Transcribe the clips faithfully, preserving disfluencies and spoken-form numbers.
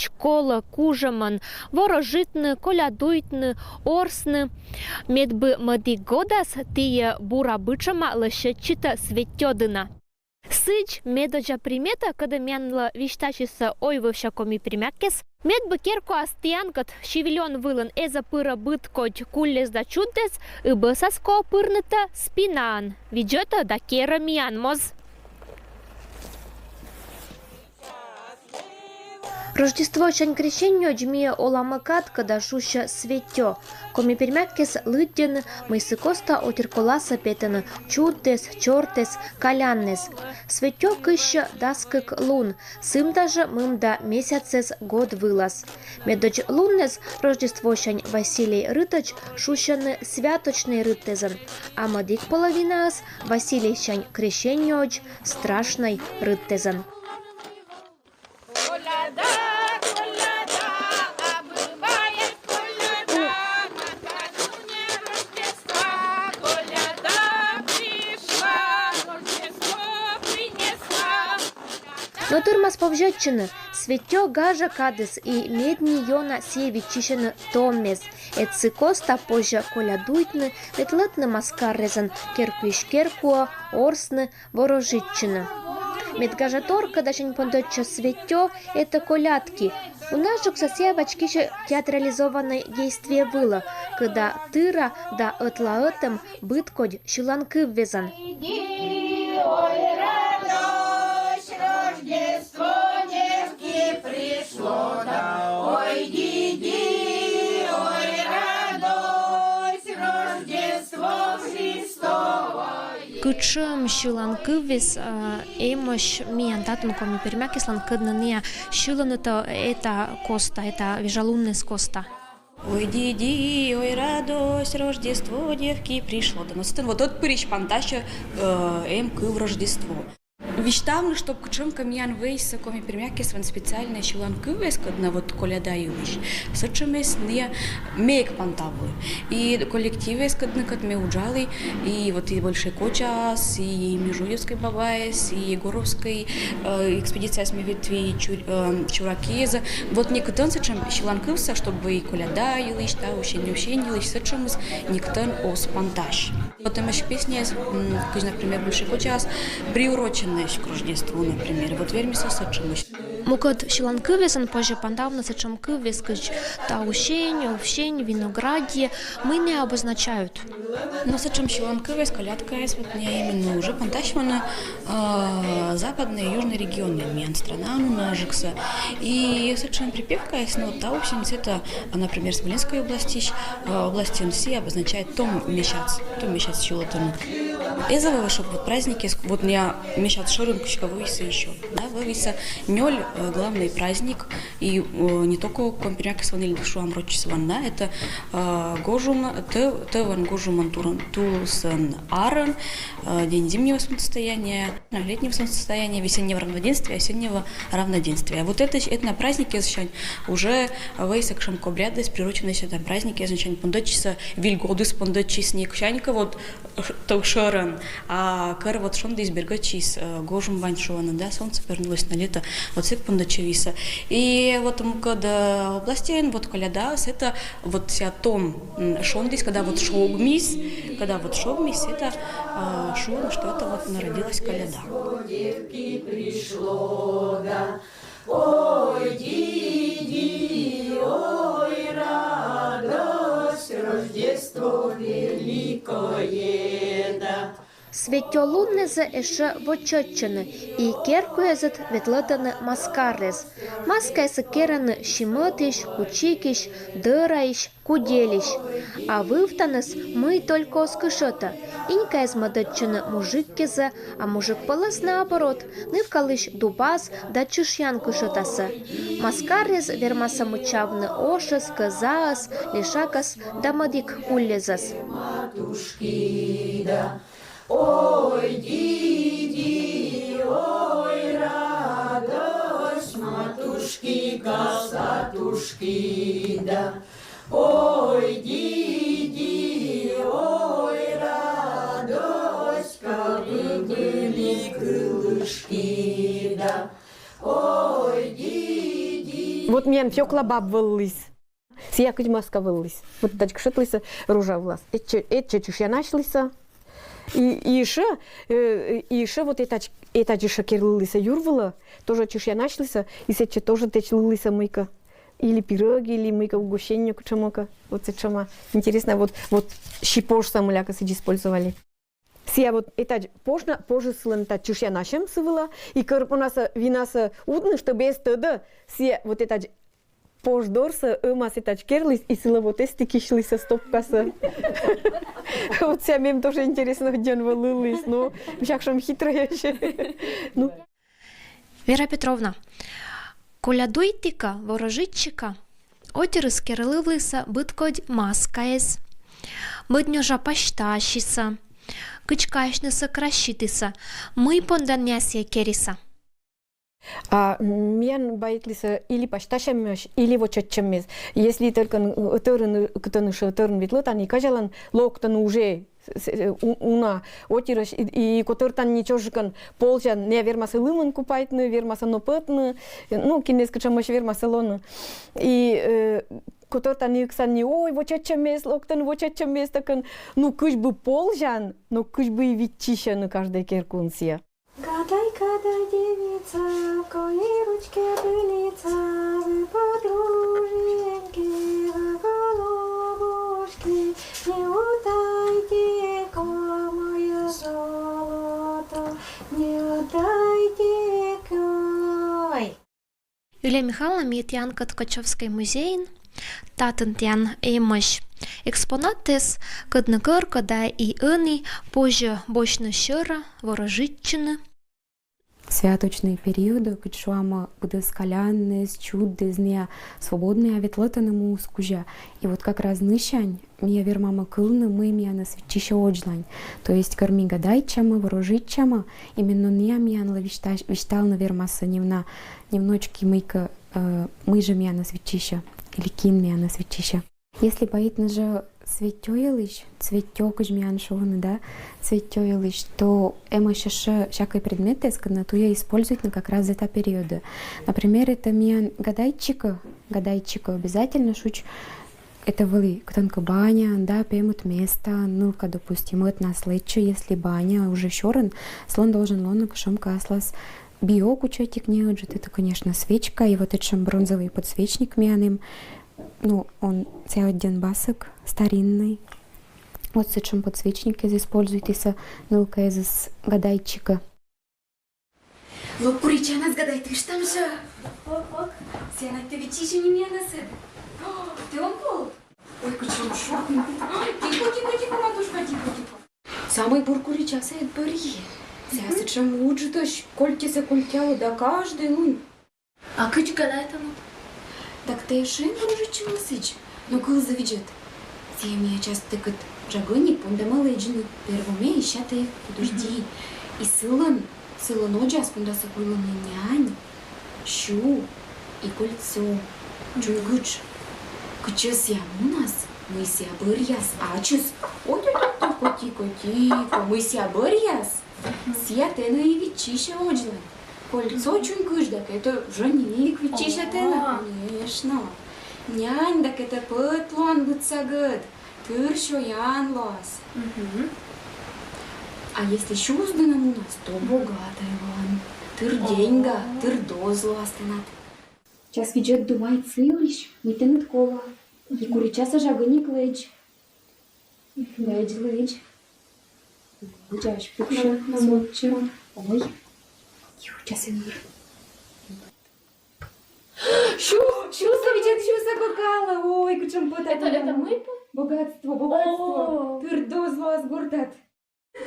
колӧ кужӧмӧн ворожитны, колядуйтны, орсны. Медбы мӧдик годас тіян бура бытшӧма лӧсьӧдчытӧ светтё дына. Сідз, медодзза примета, кодӧн миянлы висьтасис «Ой, вывсьӧ коми пермякес». Медбы керкуас тіянкӧд сивильон вылын эз-ӧ пырӧ быдкодь кулльӧс да чуддӧс, ыбӧсас колӧ пырнытӧ спинаӧн. Видзӧтӧ да керӧ миян моз. Рождествосянь Крещениӧдз миӧ оламӧ кад, кӧда шусьӧ светтё. Коми пермякес лыддьӧны, мый сы коста отир коласӧ петӧны чуддӧс, чортӧс, каляннӧс. Светтё кыссьӧ дас кык лун, сымда жӧ мымда месяцӧс год вылас. Медодз луннас Рождествосянь Василий рытӧдз шусьӧны святочнӧй рытӧзӧн, а мӧдик половинаыс Василисянь Крещениӧдз страшнӧй рытӧзӧн. Но тырмас повзьӧдчыны, светтё гажӧ кадыс, и медни ёна сійӧ виччысьӧны томмес. Эд сы коста позьӧ колядуйтны, ветлӧдны маскарӧзӧн керкуысь керкуӧ, орсны, ворожитчыны. Мед гажӧ тор, кодӧн сянь пондӧдчӧ светтё, это колядки. Унажыксӧ сійӧ вачкисьӧ театрализованнӧй действие вылӧ, кыда тыра да ӧтлаӧтӧм быдкодь сьыланкыввезӧн. Кутшӧм сьыланкыввез, а, эмӧсь миян татӧн коми пермякеслӧн, кӧднӧ нӧ сьыланныд эта коста, эта вежалуннас коста? Ой, ди-ди, ой, радость, Рождество девки пришло. Да, но сэтӧн вот ӧтпырысь пантасьӧ, э, эм кыв Рождество. Висьтавны, чтоб кутшӧмкӧ миян вӧйсӧ коми пермякеслӧн специальнӧй сьыланкыввез, кӧднӧ вот коляда йылысь. Сэтшӧмӧсь нӧ ме эг пантавлы. И коллективъяс, кӧднӧ кӧть ме уджалі, и вот и Большой Кочаыс, и Межуевскӧй бабаыс, и Егоровскӧй, э, экспедицияас ме ветлі, и Чур-, э, Чуракиыс. Вот некытӧн сэтшӧм сьыланкывсӧ, чтобы и коляда йылысь, да, осенний, осенний йылысь, сэтшӧмыс некытӧн оз пантась. Вот эмӧсь песняяс, м, кыдз, например, Большой Кочаыс, приуроченнӧсь к Рождеству, например. Вот вермисас сэтшӧмыс. Мукӧд сьыланкыввезӧн позьӧ пантавны сэтшӧм кыввез, кыдз таусень, овсень, виноградье, мый нӧ обозначают. Но сэтшӧм сьыланкыввез, колядкаяс, вот нӧ именно уже пантасьӧны, а, западнӧй и южнӧй регионын миян странаын унажыксӧ. И сэтшӧм припевкаяс, но вот таусень, это, а, например, Смоленскӧй областьысь, а, областьын сійӧ обозначает том месяц, том месяц сьылӧ тэныд. Эз вӧв, чтоб вот праздникъяс, вот нӧ месяц шӧрын кыськӧ вӧвисӧ ещё, да, вӧвисӧ нёль, э, главнӧй праздник, и, э, не только коми пермякеслӧн или, шуам, рочыслӧн, да, это, э, гожум, тӧ-, тӧвӧн гожумӧн турун, тулысын арын, э, день зимнего солнцестояния, летнего солнцестояния, весеннего равноденствия, осеннего равноденствия. Вот это, это на праздникъяссянь уже вӧйсӧ кутшӧмкӧ обрядыс, приуроченнӧйсӧ там праздникъяссянь пондӧдчисӧ, выль годыс пондӧдчис не кутшӧмкӧ вот ш-, тӧв шӧрӧн, а кор вот шондіыс бергӧдчис, э, гожум вань, шуӧны, да, солнце повернулось на лето, вот сэк пондӧдчӧ вӧйсӧ. И вот мукӧд, э, областьын вот колядаыс, это вот сійӧ том, м, шондіыс, когда вот шогмис, когда вот шогмис, это, э, шуӧны, что это вот народилась коляда. Ой, ди-ди, ой, радость, Рождество великое, да. Светтё луннас ещӧ воччӧны и керкуясыд ветлӧтӧны маскарӧс. Маскаяс керӧны симӧтысь, кучикысь, дӧраысь, куделысь. А вывтаныс мый только оз кышӧтӧ. Инькаяс мӧдӧдчӧны мужик кезӧ, а мужик пӧлӧс, наоборот, нывкалысь дубас да чышъян кышӧтасӧ. Маскарӧс вермасӧ мыччавны ошӧс, кӧзаӧс, лешакӧс да мӧдик кулльӧзӧс. Матушки, да. Ой, ди-ди, ой, радость, матушки, косатушки, да. Ой, ди-ди, ой, радость, кабы были крылышки, да. Ой, ди-ди. Миян Фёкла баб вӧліс. Сія кыдз маска вӧліс. Вот тадз кышӧтліс рожа вылас. Этчӧ, этчӧ чышъянасліс. И, и ещӧ, э, и ещӧ вот этадз, этадз ещӧ керлыліс юр вылӧ, тоже чышъянасліс, и сэтчӧ тоже тэчлыліс мыйкӧ. Или пирог, или мыйкӧ угощение кутшӧмкӧ. Вот сэтшӧма. Интересно, вот, вот сійӧ пожсӧ мыйлакӧ сідз использовали. Сія вот этадз пож на, пожыс сылӧн тадз чышъянасьӧм сы вылӧ, и кӧр понасӧ винасӧ удны, чтобы эз тӧдӧ, сія вот этадз пож дорсӧ ӧмасӧ этадз керліс, и сылы вот эсті кисьліс стопкасӧ. Вот сія мем тоже интересно, где он вылыліс, ну, всяк шом хитрӧй ещӧ. Ну. Вера Петровна, колядуйтігӧн, ворожитчигӧн, отирыс керлывліс быдкодь маскаэз, мӧд нёжа пасьтасис, кыдз казьнысӧ краситіс, мый понданміа сійӧ керис? А миян баитліс или пасьтасьӧммӧсь, или вочаччӧммӧсь. Если только ӧтарӧн, кытӧнкӧ ӧтарӧн ветлӧ, тані казялан, локтан уже с-, с-, у-, уна отирӧсь, и, и котӧртан ни чӧжикӧн ползьӧ, найӧ вермасӧ лымын купайтны, вермасӧ нӧпӧтны, ну, кинныс кутшӧмӧсь вермасӧ лоны. И, э, котӧртан ни ӧксан ни, ой, вочаччӧммӧсь, локтан вочаччӧммӧсь, такӧн, ну, кыдз бы ползьӧ, но кыдз бы и виччысьӧ, но каждӧй керкаын сія. Гадай, гадай, девица, в кои ручки пыльца, вы подруженьки, вы голубушки, не утайте-ка моё золото, не утайте-ка. Ой. Юлия Михайловна, ми тіянкӧд Кочевскӧй музейын, татын тіян эмӧсь экспонатыс, кӧдны кӧркӧ да и ӧні позьӧ босьтны сьӧрӧ, ворожитчыны. Святочнӧй периодын, кыдз шуам, быдӧс калянныс, чуддіс, найӧ свободнӧя ветлӧны муыс кузя. И вот как раз нысянь миян вермӧма кылны, мый миянӧс виччысьӧ водзлань. То есть кор ми гадайтчам, ворожитчам, именно найӧ миянлы висьта-, висьталны вермасӧ, нин на, нин нӧшта мыйкӧ, э, мый жӧ миянӧс виччысьӧ, или кин миянӧс виччысьӧ. Если баитны жӧ цветёйылысь, цветёк жӧ миян шуӧны, да, цветёйылысь, то эмӧсь ещӧ всякӧй предметыс, кӧдны туйӧ используйтны как раз это периодын. Например, это миян гадайтчигӧ, гадайтчигӧ обязательно шуч, это вӧлі кытӧнкӧ баняын, да, пемыд местаын, нылка, допустим, ӧтнас лэччӧ, если баня уже сёрын, сылӧн должен лоны кутшӧмкӧ аслас биок, кутшӧмкӧ неыджыд, это, конечно, свечка, и вот этшӧм бронзовый подсвечник миян эм, ну, он сэтшӧм босӧк, старинный. Вот сэтшӧм подсвечникыс используйтіс нылкаыс гадайтчигӧ. Лок, куричанас гадайтыштам жӧ. Лок, лок. Сія на тэ виччысьӧ нин миянӧс. О, тэ он пол. Ой, кутшӧм шур. Тихо, тихо, тихо, матушка, тихо, тихо. Самӧй бур куричасӧ эд бӧрйы. Сія сэтшӧм уджтӧм, кольтъясӧ кольтъялӧ да каждӧй лун. А кыдз гадайтан? Так тэ ещӧ ворожитчы на сідз. Но кылзы, видзӧд. Сія миянӧс частӧкӧд жагӧн и пондӧма лэдзны. Первой ме ещӧ тэ, подожди. И сылӧн, сылӧн водзас пондасӧ куйлӧны нянь, сю и кольцо. Чунгыдз. Кытчӧ сія мунас, мый сія бӧръяс, ачыс. Ой, ой, ой, тихо, тихо, тихо, мый сія бӧръяс. Сія тэнӧ и виччысьӧ водзлань. Кольцо чунгыдз, так это уже нин виччысьӧ тэнӧ. Конечно. Нянь, так это пӧт лоан быдсагӧд. Тыр сёян лоас. А если сюсь дінӧ мунас, то богатӧй лоан. Тыр деньга, тыр доз лоас тэнад. Час видзӧд, думайт сы йылысь, мый тэныд колӧ. И куричасӧ жагӧн ик лэдз. Лэдз, лэдз. Лэдз, ась пуксьӧ, мунчӧ. Ой. Ю, час ик. Сю, сюсӧ, видзӧд, сюсӧ кокалӧ. Ой, кутшӧм пӧта. Это, это мый пӧ? Богатство, богатство. О. Тыр доз лоас гортад.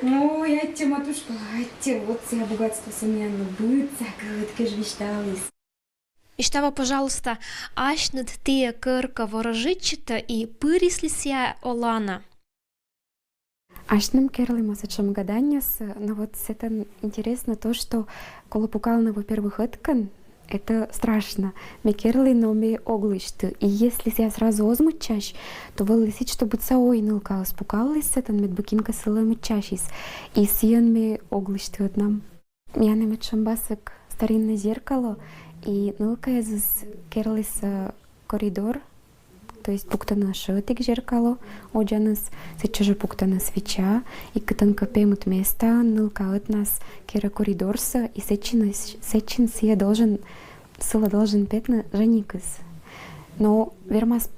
Ой, аттьӧ, матушка, аттьӧ, вот сія богатствосӧ миянлы быдса кӧть кежвисьталіс. Висьтавӧй, пожалуйста, асьныд тіян кӧркӧ ворожитчытӧ и пырис ли сія оланӧ? Асьным керлӧма сэтшӧм гаданьяс, но вот сэтӧн интереснӧ то, что колӧ пукалны, во-первых, ӧткӧн, это страшно. Ме керлі, но ме ог лысьты. И если сія сразу оз мыччась, то вӧлі сідз, что быдса ой нылкаыс пукаліс сэтӧн, мед быдкӧ сылы мыччасис. И сійӧн ме ог лысьты ӧтнам. Миян эм этшӧм босӧк стариннӧй зеркало, И нылкаэзыс керліс, э, коридор, то есть пуктыны ӧшӧтик зеркало, одзаныс, сэтчӧ жӧ пуктыны свеча, и кытӧнкӧ пемыд местаын нылка ӧтнас керӧ коридорсӧ, и сэтчин, сэтчин сійӧ должен, сылы должен петны женикыс. Но вермас,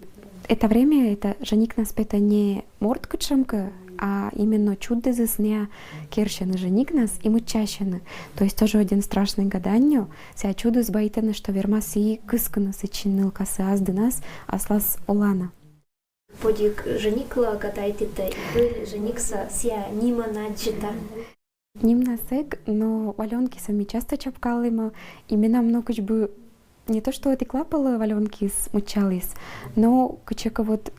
это время, это женикнас петӧ не морт кытшӧмкӧ, а именно чуддызыс нӧ керсьӧны женикнас и мыччасьӧны. То есть тоже один страшный гаданьӧ, сійӧ чуддыз байтӧны, что вермас и кыскыны сэтчин нылкасӧ ас дінас аслас оланӧ. Подик женикла гадайтіда, и пӧль женикса сійӧ нимӧн аддзыда. Нимнас эг, но валёнкисӧ ми часто чапкалімӧ, и менам нӧ кыдз бы не то что ӧтик лапалӧ валёнкис мыччаліс, но кыдзкӧ вот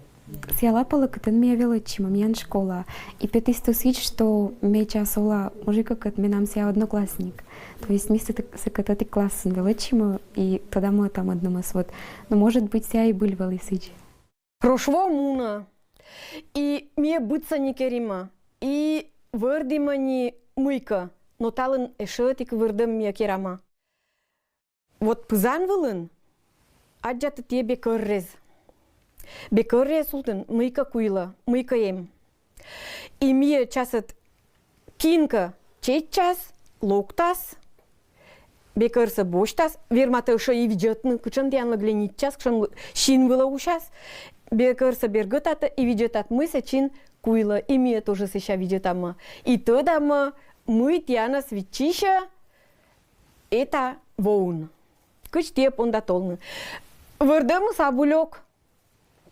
сійӧ лапалӧ, кытӧн ми велӧдчимӧ, миян школа. И петіс тӧ сідз, что ме час ола мужиккӧд, менам сійӧ одноклассник. То есть ми сыкӧд, сыкӧд ӧтик классын велӧдчимӧ, и тӧдамӧ ӧта-мӧднымӧс вот. Но, может быть, сійӧ и вӧлі сідз. Прошло мунӧ, и ми быдсӧ ни керимӧ, и вӧрдімӧ ни мыйкӧ, но талун ещӧ ӧтик вӧрдӧм ми керамӧ. Вот пызан вылын аддза тіӧ бекӧррез. Бекӧррез улын мыйкӧ куйлӧ, мыйкӧ эм. И ми час ӧд кинкӧ чеччас, локтас, бекӧрсӧ босьтас, вермас тӧ ещӧ и видзӧдны, кутшӧм тіянлы гленитчас, кутшӧм син вылӧ усяс, бекӧрсӧ бергӧдатӧ и видзӧдатӧ, мый сэтчин куйлӧ, и ми тоже сэсся видзӧдамӧ. И тӧдамӧ, мый тіянӧс виччысьӧ эта воын. Кыдз тіӧ понда толны. Вӧрдӧмыс абу лёк.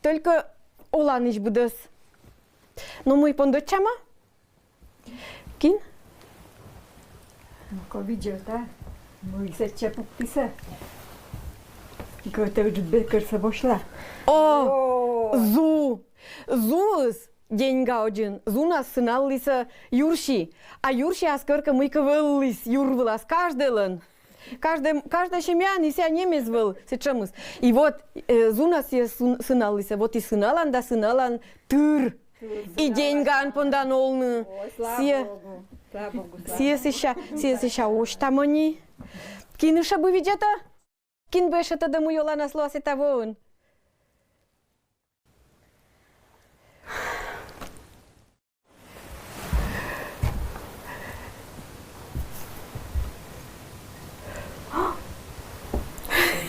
Только оланысь быдӧс. Но мый, пондӧдчамӧ? Кин? Ну-ка, видзӧд, а? Мый сэтчӧ пуктісӧ? Гӧтӧ ыджыд бекӧрсӧ босьтла. О, зу! Зуыс деньга одзын. Зунас сыналлісӧ юрси. А юрсиас коркӧ мыйкӧ вӧліс юр вылас каждӧйлӧн. Каждӧй, каждӧй семьяын и сійӧ нэмӧс вӧл сэтшӧмыс. И вот, э, зунас сійӧ сын-, сыналлісӧ, вот и сыналан да сыналан тыр. И деньгаӧн пондан олны. Ой, слава Богу. Слава Богу, слава Богу. Сійӧ сэсся, сійӧ сэсся осьтамӧ ни. Кин ещӧ бы видзӧдӧ? Кин бы ещӧ тӧдӧ, мый оланас лоас эта воын?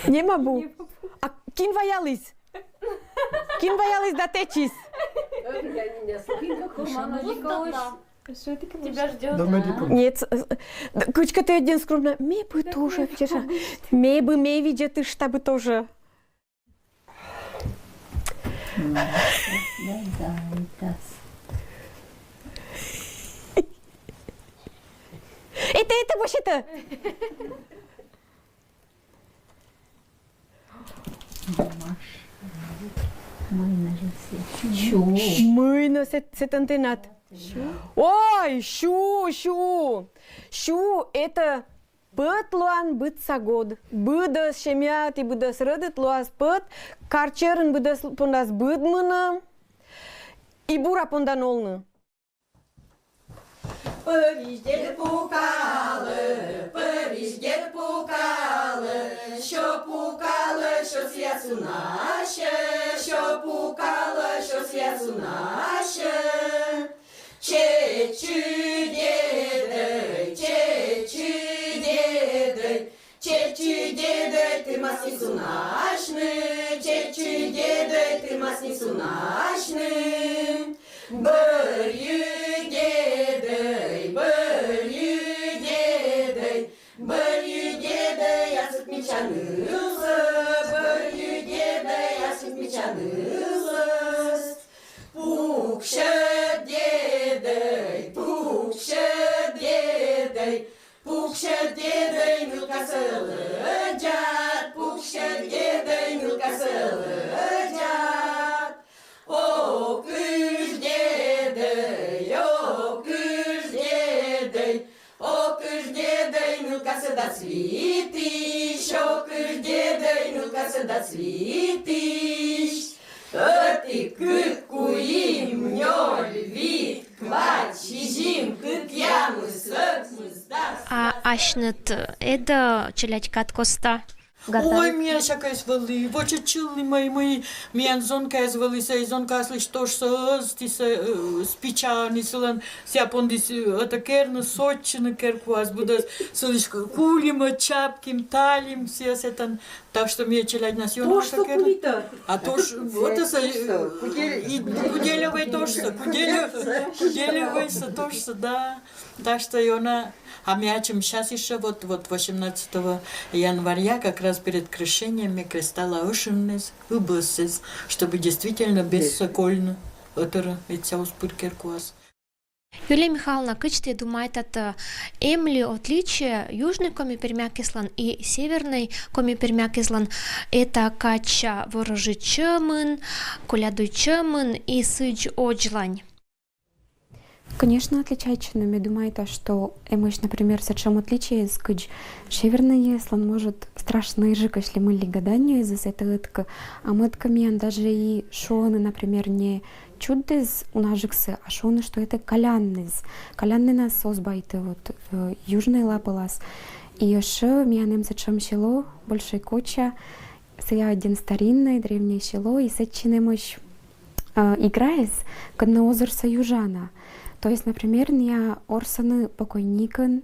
Нем абу. А кин ваяліс? Кин ваяліс да тэчис? Тебя ждет. Нет, э, э, кыдзкӧ тэ ӧдйӧн скромнӧ. Ме бы тоже, ме бы, ме видзӧдышта бы тоже. Это, это вообще-то. Мый нӧ сэтӧн тэнад? Ой, сю, сю. Сю, это пӧт лоан быдса год. Быдӧс семьяыд и быдӧс рӧдыд лоас пӧт, кар черын быдӧс пондас быдмыны и бура пондан олны. Пӧрысь дед пукалӧ, пӧрысь дед пукалӧ, сё пукалӧ, сё сійӧс уна сьӧ, сё пукалӧ, сё сійӧс уна сьӧ. Чеччы, дедӧй, чеччы, дедӧй, чеччы, дедӧй, тырмас нин сунасьны, чеччы, дедӧй, тырмас нин сунасьны. Бӧрйы, дедӧй, бӧрйы, дедӧй, бӧрйы, дедӧй, асыв мича нылыс, бӧрйы, дедӧй, асыв мича нылыс. Пуксьӧд, дедӧй, пуксьӧд, дедӧй, пуксьӧд, дедӧй, нылкасӧ лӧддзад, пуксьӧд, дедӧй, нылкасӧ лӧддзад. О кыш, дедӧй, о кыш, дедӧй, о кыш, дедӧй, нылкасӧ дас витысь, о кыш, дедӧй, нылкасӧ дас витысь. Ӧти, кык, куим, нёль, вит, квайт, сизим, кӧкъямыс, ӧкмыс, дас. А асьныд эд челядькад коста? Ой, мия сякаыс вӧлі, воча чылі мӧй, мӧй, миян зонкаыс вӧлі, сӧй зонкаыслысь тожсӧ ӧзтісӧ, э, спичаӧн, и сылӧн сія пондіс, э, ӧтӧ керны, сотчыны керкуас быдӧс, сылысь кулимӧ, чапким, талим, сія сэтӧн, так что мия челядьнас ёна ӧтӧ керны. А тож, вот это, э, и Куделевӧй тожсӧ, Куделев-, Куделевӧйсӧ тожсӧ, да. Так что ёна, а ми ачым щас ещё вот, вот восемнадцатого января, как раз перед крещением, ми крестала ӧшиньнас ыбӧссӧ, чтобы действительно бессӧ кольны ӧтарӧ, ведь сія уз пыр керкуас. Юлия Михайловна, кыдз ті думайтат, эм ли отличие южнӧй коми-пермякыслӧн и севернӧй коми-пермякыслӧн этакадся ворожитчӧмын, колядуйтчӧмын и сідз водзлань? Конечно, отличайтчӧны. Ме думайта, что эмӧсь, например, сэтшӧм отличиеыс, кыдз севернӧйыслӧн, может, страшнӧйджыкӧсь ли мый ли гаданьӧ эз, это ӧтк-, а мӧд-кӧ, миян даже и шуӧны, например, не чуддіс унажыксӧ, а шуӧны, что это калянныс. Каляннынас оз байтӧ вот, э, южнӧй лапалас. И ещё миян эм сэтшӧм село, Большой Коча, сія ӧдйӧ стариннӧй, древнее село, и сэтчӧ эмӧсь, э, играыс, кӧні озырсӧ южана. То есть, например, ныа орсӧны покойникӧн,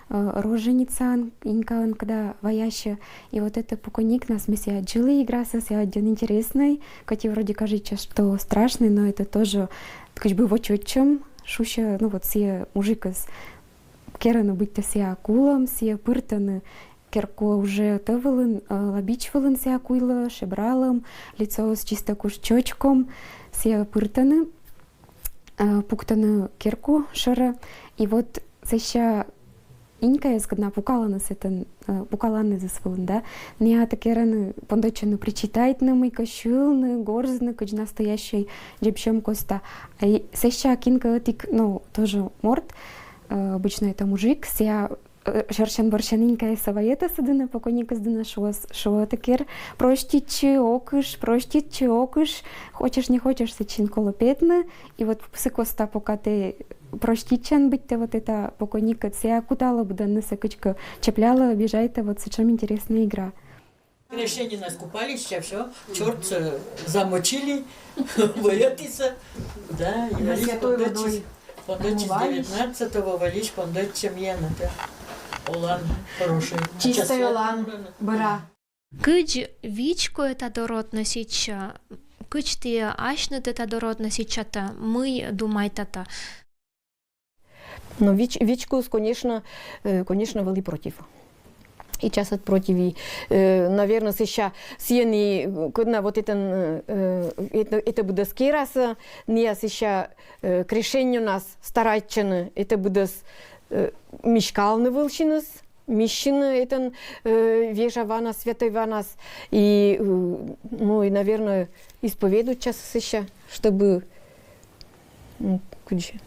э, роженицаӧн, инькаӧн, когда ваясьӧ. И вот это покойникнас, ме сія аддзылі играсӧ, сія ӧдйӧ интереснӧй, хоть и вроде кажитчӧ, что страшнӧй, но это тоже как бы воча ӧтчӧм шусьӧ, ну вот сія мужикыс керӧны быттьӧ сія кулӧм, сія пыртӧны керкуӧ уже ӧтӧ вылын, э, лабич вылын сія куйлӧ, шебралӧм, лицоыс чистӧ куш чӧчком, сія пыртӧны, э, пуктӧны керку шӧрӧ. И вот сэсся инькаыс, кӧд на пукалӧны сэтӧн, э, пукаланныс вылын, да, ныа ӧтӧ керӧны, пондӧтчӧны причитайтны, мыйкӧ сьылны, горзны, кыдз настоящӧй дзебсьӧм коста. И сэсся кинкӧ ӧтик, ну, тоже морт, э, обычно это мужик, сія, э, сьӧрсьӧн-бӧрсьӧн инькаыссӧ вайӧ ӧтӧсӧ дінӧ, покойникыс дінӧ, шуӧ, шуӧ ӧтӧ кер: «Проститчы, окыш, проститчы, окыш». Хочешь, не хочешь, сэтчӧн колӧ петны. И вот сы коста, пока тэ проститчан быттьӧ вот это покойникӧс, сія куталӧ быдӧннысӧ кыдзкӧ, чеплялӧ, обижайтӧ, вот сэтшӧм интересная игра. Крещение, нас купались, всё, чёрт, э, замочили, вылетисӧ, да, и валіс святой водой. Пондӧтчис, пондӧтчис девятнадцатого, валіс пондӧтчис миян, это олан хороший. Чистый олан, быра. Кыдз вичкоӧ тадз род нӧ сэтчӧ, кыдз ті асьныд тадз род нӧ сэтчӧ, мый думайтат? Но вич-, вичкоыс, конечно, э, конечно, вӧлі против. И час ӧд против, и, э, наверно, сэсся сійӧн и, э, кӧд на вот этӧн, э, это, это быдӧс керасӧ, ныа сэсся, э, крещеньӧнас старайтчӧны это быдӧс, э, миськалны вылсьыныс, миссьыны этӧн, э, вежа ванас, святой ванас, и, э, ну, и, наверно, исповедуйтчасӧ сэсся, чтобы, м, кыдзи,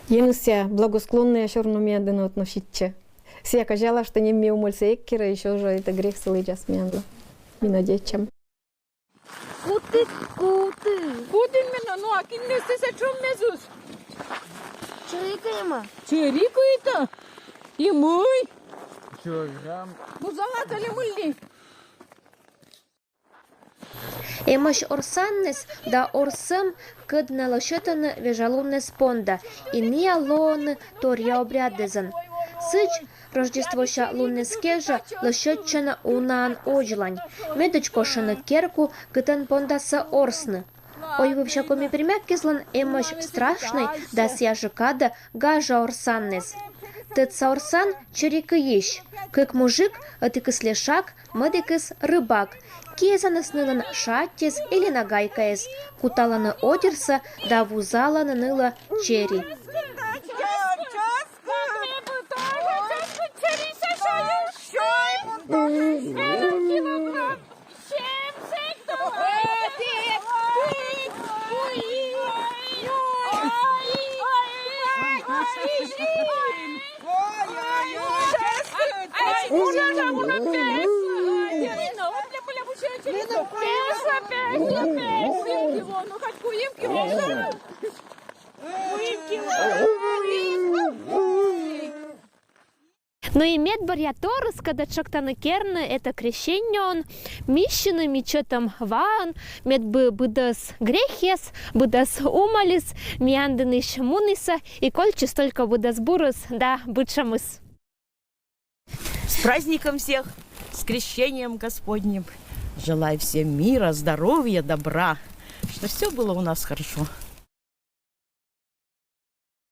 еныс сія благосклоннӧя сёрнӧ миян дінӧ относитчӧ. Сія казялӧ, что нем ме умӧльсӧ эг керӧ, ещё же это грех сылы час миянлы. Ми надейтчам. Куті, куті. Куті именно, ну, а кинныс сэтшӧм мезус? Чӧри кӧ эма. Чӧри кӧ это? И мый? Килограмм. Вузалас али мый ли? Эмӧсь орсанныс да орсӧм, кӧд на лӧсьӧдӧны вежалунныс понда, и ныа лоӧны торъя обрядъясӧн. Сідз, Рождествоса лунныс кежӧ лӧсьӧдчӧны унаӧн водзлань, медӧдз кошӧны керку, кытӧн пондасӧ орсны. Ойвывса коми-пермякыслӧн эмӧсь страшнӧй да сія жӧ кадӧ гажа орсанныс. Тӧдса орсан чӧри кыйысь. Кык мужик, ӧтикыс лешак, мӧдікыс рыбак. Киасаныс нылӧн шатьыс или нагайкаыс. Куталӧны одирсӧ да вузалӧны нылӧ чери. Но и медбӧръя торйыс, кӧдӧ тшӧктӧны керны этӧ крещениеӧн, миссьыны ми чӧтӧм ваӧн, медбы быдӧс грехъяс, быдӧс умӧлыс миян дінысь мунісӧ и кольччис только быдӧс бурыс да бытшӧмыс. С праздником всех! С крещением Господним! Желаю всем мира, здоровья, добра, чтобы все было у нас хорошо.